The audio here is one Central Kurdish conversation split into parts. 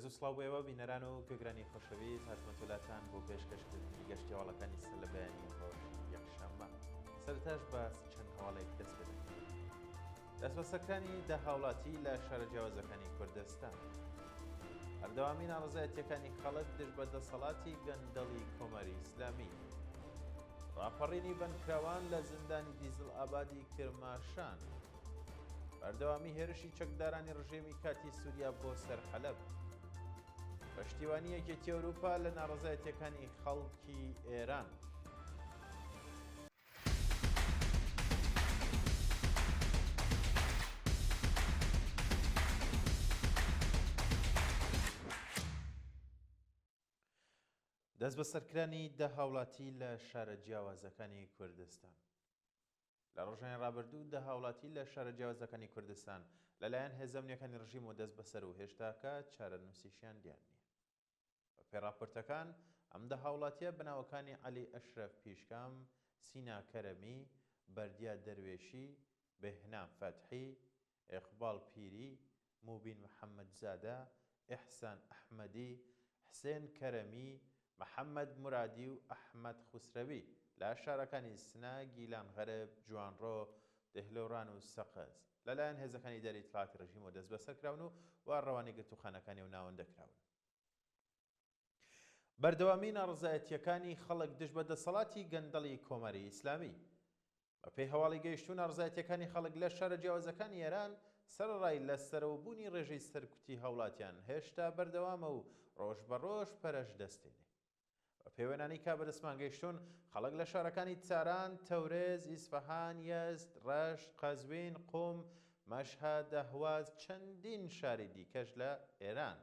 ڕێز و سڵاو بۆ ئێوە بینەران و گوێگرانی خۆشەویست، هاتمەتۆ لاتان بۆ پێشکەشکردنی گەشتی هەواڵەکانی سەر لە بەیانی ڕۆژی یەکشەممە. سەرەتاش بە چەند هەواڵێک دەست پێ دەکەین. دەستبەسەرکرانی دە هاوڵاتی لە شارە جیاوازەکانی کوردستان. بەردەوامی ناڕەزایەتیەکانی خەڵک دژ بە دەسەڵاتی گەندەڵی کۆماری ئیسلامی. ڕاپەڕینی بەندکراوان لە زیندانی دیزڵ ئابادی کرماشان. بەردەوامی هێرشی چەکدارانی ڕژێمی کاتی سووریا بۆ سەر حەلەب. پشتیوانی یەکێتی ئەوروپا لە ناڕەزایەتیەکانی خەڵکی ئێران. دەستبەسەرکرانی دە هاوڵاتی لە شارە جیاوازەکانی کوردستان. لە ڕۆژانی ڕابردوو دە هاوڵاتی لە شارە جیاوازەکانی کوردستان لەلایەن هێزە ئەمنییەکانی ڕژیمەوە دەستبەسەر و هێشتاکە چارەنووسیشیان دیار نییە. بەپێی ڕاپۆرتەکان، ئەم دە هاوڵاتییە بە ناوەکانی عەلی ئەشرەف پیشکام، سینا کەرەمی، بەردیا دەروێشی، بێهنام فەتحی، ئێقباڵ پیری، موبین محەممەدزادە، ئیحسان ئەحمەدی، حسێن کەرەمی، محەممەد مورادی و ئەحمەد خوسرەوی لە شارەکانی سنە، گیلان غەرب، جوانڕۆ، دهلۆران و سەقز لەلایەن هێزەکانی ئیدارەی ئیتڵاعاتی ڕژیمەوە دەستبەسەر کراون و و ڕەوانەی گرتووخانەکانی ئەو ناوەندە کراون. بەردەوامی ناڕەزایەتییەکانی خەڵک دژ بە دەسەڵاتی گەندەڵی کۆماری ئیسلامی. بەپێی هەواڵی گەیشتوو ناڕەزایەتییەکانی خەڵک لە شارە جیاوازەکانی ئێران سەرەڕای لە سەرەوەبوونی ڕێژەی سەرکوتی هاوڵاتیان هێشتا بەردەوامە و ڕۆژ بە ڕۆژ پەرەش دەستێنێ. بەپێی وێنانەی کە بەدەستمان گەیشتوون، خەڵک لە شارەکانی تاران، تەورێز، ئیسفەهان، یەزد، ڕەشت، قەزوین، قوم، مەشهەد، ئەهواز، چەندین شاری دیکەش لە ئێران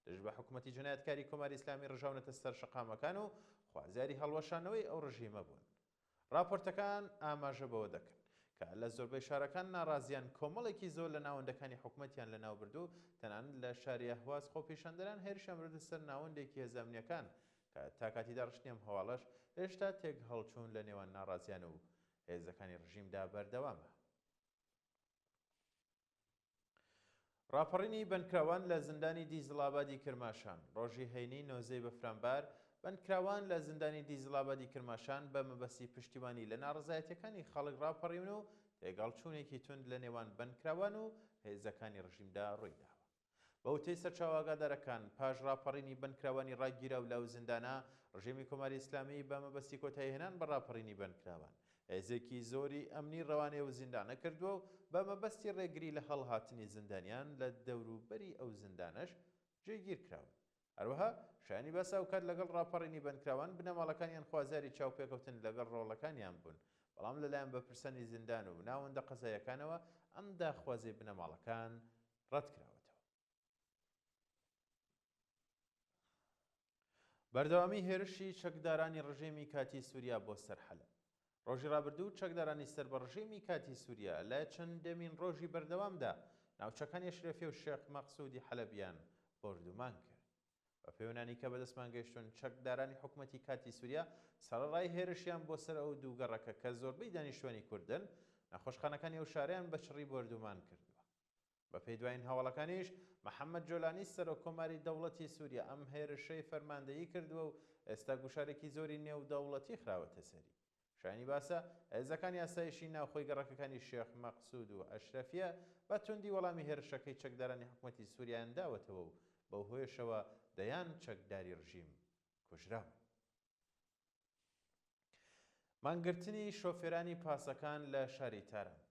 دژ بە حکوومەتی جەنایەتکاری کۆماری ئیسلامی ڕژاونەتە سەر شەقامەکان و خوازیاری هەڵوەشانەوەی ئەو ڕژیمە بوون. ڕاپۆرتەکان ئاماژە بەوە دەکەن، کە لە زۆربەی شارەکان ناڕازیان کۆمەڵێکی زۆر لە ناوەندەکانی حکومەتیان لەناوبرد و تەنانەت لە شاری ئەهواز خۆپیشاندەران هێرشیان بردە سەر ناوەندێکی هێزە ئەمنییەکان کە تا کاتی داڕشتنی ئەم هەواڵەش هێشتا تێکهەڵچوون لە نێوان ناڕازیان و هێزەکانی ڕژیمدا بەردەوامە. ڕاپەڕینی بەندکراوان لە زیندانی دیزڵئابادی کرماشان ڕۆژی هەینی 19 ی بەفرانبار، بەندکراوان لە زیندانی دیزڵئابادی کرماشان بە مەبەستی پشتیوانی لە ناڕەزایەتیەکانی خەڵک ڕاپەڕیون و تێکهەڵچوونێکی توند لە نێوان بەندکراوان و هێزەکانی ڕژیمدا ڕوویداوە. بە وتەی سەرچاوە ئاگادارەکان، پاش ڕاپەڕینی بەندکراوانی ڕاگیراو لەو زیندانە، ڕژێمی کۆماری ئیسلامی بە مەبەستی کۆتاییهێنان بە ڕاپەڕینی بەندکراوان، هێزێکی زۆری ئەمنی ڕەوانەی ئەو زیندانە کردووە و بە مەبەستی ڕێگری لە هەڵهاتنی زیندانیان لە دەوروبەری ئەو زیندانەش جێگیر کراون. هەروەها شایانی باسە ئەوکات لەگەڵ ڕاپەڕینی بەندکراوان بنەماڵەکانیان خوازیاری چاوپێکەوتن لەگەڵ ڕۆڵەکانیان بوون، بەڵام لەلایەن بەرپرسانی زیندان و ناوەندە قەزاییەکانەوە ئەم داخوازیەی بنەماڵەکان ڕەتکراوەتەوە. بەردەوامی هێرشی چەکدارانی ڕژێمی کاتی سوریا بۆ سەر حەلەب. ڕۆژی ڕابردوو چەکدارانی سەر بە ڕژێمی کاتی سوریا لە چەندەمین ڕۆژی بەردەوامدا ناوچەکانی ئەشرەفیە و شێخ مەقسودی حەلەبیان بۆردومان کرد. بە پێوەنانی کە بەدەستمان گەیشتوون چەکدارانی حکومەتی کاتی سوریا سەرەڕای هێرشیان بۆ سەر ئەو دوو گەڕەکە کە زۆربەی دانیشتوانی کوردن، نەخۆشخانەکانی ئەو شارەیان بە چڕی بۆردومان کردووە. بەپێی دوایین هەواڵەکانیش، محەمەد جۆلانی سەرۆک کۆماری دەوڵەتی سوریا ئەم هێرشەی فەرماندەیی کردووە و ئێستا گوشارێکی زۆری نێودەوڵەتی خراوەتە سەری. شایانی باسە، هێزەکانی ئاسایشی ناوخۆی گەڕەکەکانی شێخ مەقسود و ئەشرەفیە بە توندی وەڵامی هێرشەکەی چەکدارانی حکومەتی سوریایان داوەتەوە و بەو هۆیەشەوە دەیان چەکداری ڕژیم کوژراون. مانگرتنی شۆفێرانی پاسەکان لە شاری تاران.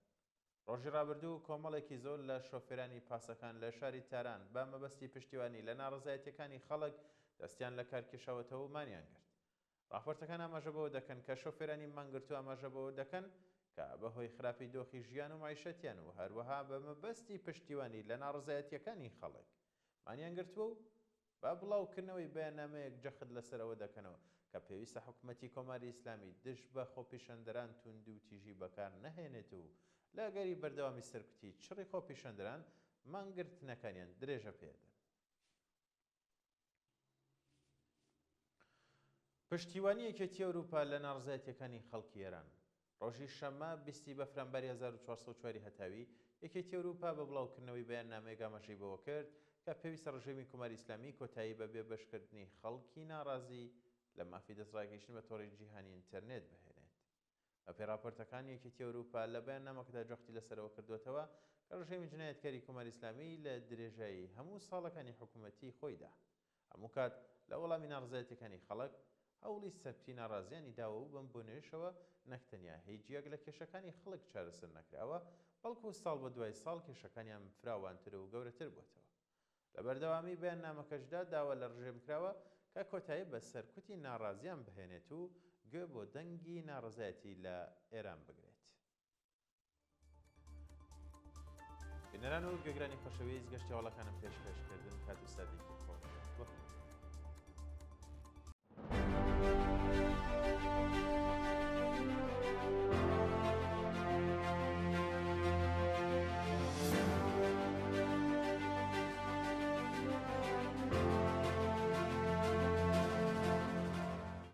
ڕۆژی ڕابردوو کۆمەڵێکی زۆر لە شۆفێرانی پاسەکان لە شاری تاران بە مەبەستی پشتیوانی لە ناڕەزایەتییەکانی خەڵک دەستیان لە کار کێشاوەتەوە و مانیان گرت. ڕاپۆرتەکان ئاماژە بەوە دەکەن کە شۆفێرانی مانگرتوو ئاماژە بەوە دەکەن کە بە هۆی خراپی دۆخی ژیان و مەعیشەتیان و هەروەها بە مەبەستی پشتیوانی لە ناڕەزایەتییەکانی خەڵک مانیان گرتووە و بە بڵاوکردنەوەی بەیاننامەیەک جەخت لەسەر ئەوە دەکەنەوە کە پێویستە حکومەتی کۆماری ئیسلامی دژ بە خۆپیشاندەران توندوتیژی بەکار نەهێنێت و لە ئەگەری بەردەوامی سەرکوتی چڕی خۆپیشاندەران مانگرتنەکانیان درێژە پێدەن. پشتیوانی یەکێتی ئەوروپا لە ناڕەزایەتیەکانی خەڵکی ئێران. ڕۆژی شەممە 20 ی بەفرانباری 1404 ی هەتاوی، یەکێتی ئەوروپا بە بڵاوکردنەوەی بەیاننامەیەک ئاماژەی بەوە کرد کە پێویستە ڕژێمی کۆماری ئیسلامی کۆتایی بە بێبەشکردنی خەڵکی ناڕازی لە مافی دەستڕاگەیشتن بە تۆڕی جیهانی ئینتەرنێت بهێنێت. بەپێی ڕاپۆرتەکان، یەکێتی ئەوروپا لە بەیاننامەکەدا جەختی لەسەر ئەوە کردووەتەوە کە ڕژێمی جنایەتکاری کۆماری ئیسلامی لە درێژایی هەموو ساڵەکانی حکوومەتی خۆیدا هەموو کات لە وەڵامی ناڕەزایەتیەکانی خەڵک هەوڵی سەرکوتی ناڕازیانی داوە و بەم بۆنەیەشەوە نەک تەنیا هیچ یەک لە کێشەکانی خەڵک چارەسەر نەکراوە بەڵکو ساڵ بە دوای ساڵ کێشەکانیان فراوانتر و گەورەتر بووەتەوە. لە بەردەوامی بەیاننامەکەشدا داوا لە ڕژێم کراوە کە کۆتایی بە سەرکوتی ناڕازیان بهێنێت و گوێ بۆ دەنگی ناڕەزایەتی لە ئێران بگرێت. بینەران و گوێگرانی خۆشەویست گەشتی هەواڵەکانم پێشکەش کردن.